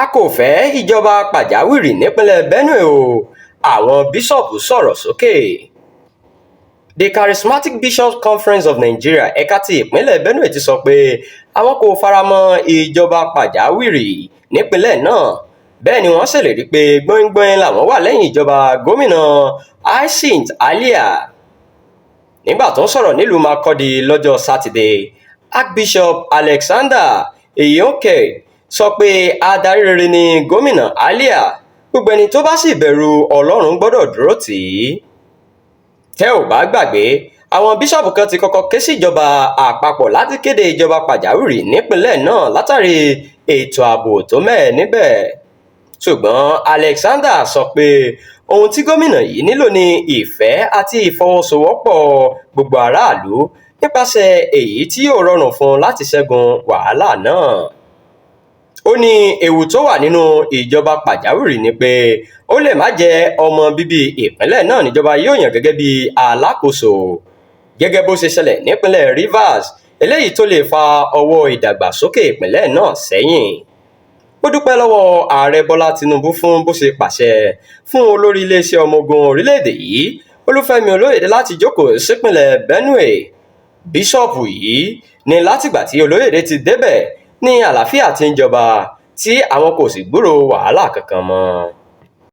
A kò fẹ́ ìjọba pàjáwìrì nípínlẹ̀ Benue o, àwọn bíṣọ́ọ̀bù sọ̀rọ̀ sókè. The Charismatic Bishops Conference of Nigeria, ẹ̀ka ti ìpínlẹ̀ Benue, ti sọ pé àwọn kò faramọ́ ìjọba pàjáwìrì nípìnlẹ̀ náà. Bẹ́ẹ̀ ni wọ́n ṣèlérí pé gbọ̀ngbọ̀n làwọn wà lẹ́yìn ìjọba Gómìnà Hyacinth Alia. Nígbà tó ń sọ̀rọ̀ nílùú Makurdi lọ́jọ́ Sátidé, Archbishop Alexander Enyaoke sọ pé adarí rere ni Gómìnà Alia, gbogbo ẹni tó bá sì bẹ̀rù Ọlọ́run gbọ́dọ̀ dúró tì í. Tẹ́ ò bá gbàgbé, àwọn bíṣọ́ọ̀bù kan ti kọ́kọ́ ké síjọba àpapọ̀ láti kéde ìjọba pàjáwìrì nípìnlẹ̀ náà látàrí ètò ààbò tó mẹ́hẹ níbẹ̀. Ṣùgbọ́n Alexander sọ pé ohun tí gómìnà yìí nílò ni ìfẹ́ àti ìfọwọ́sowọ́pọ̀ gbogbo aráàlú, nípasẹ̀ èyí tí yóò rọrùn fún un láti ṣẹ́gun wàhálà náà. Ó ní ewu tó wà nínú ìjọba pàjáwìrì ni pé ó lè má jẹ́ ọmọ bíbí ìpínlẹ̀ náà níjọba yóò yàn gẹ́gẹ́ bí alákòóso, gẹ́gẹ́ bó ṣe ṣẹlẹ̀ nípínlẹ̀ Rivers, eléyìí tó lè fa ọwọ́ ìdàgbàsókè ìpínlẹ̀ náà sẹ́yìn. Ó dúpẹ́ lọ́wọ́ Ààrẹ Bọ́lá Tinubu fún bó ṣe pàṣẹ fún olórí iléeṣẹ́ ọmọ ogun orílẹ̀-èdè yìí, Olúfẹ́mi Olóyèdè, láti jókòó sípínlẹ̀ Benue. Bíṣọ́ọ̀bù yìí ní látìgbà tí Olóyèdè ti débẹ̀ ní àlàáfíà ti ń jọba, tí àwọn kò sì gbúròó wàhálà kankan mọ́.